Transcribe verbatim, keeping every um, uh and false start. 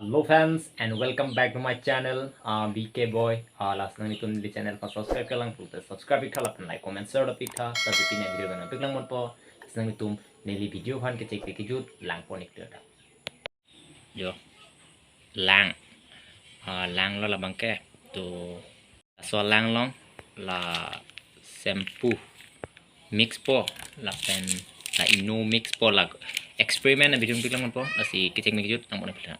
Hello friends and welcome back to my channel, uh, B K Boy. Uh, lasi nanglitum neli channel aphan subscribe kelang pulote subscribe iktha lapen like, comment, share do iktha. Lasi pini avideo abang nangpaklang ponpo. Lasi nanglitum neli video aphan kechek kejut lang pon ik ta. Jo. Lang. Ah, langlo labang ke. To. Laso alang along la shampoo mix po lapen la Eno mix po, la experiment abidung piklang ponpo. Lasi kechek kejut lang pon ik ta.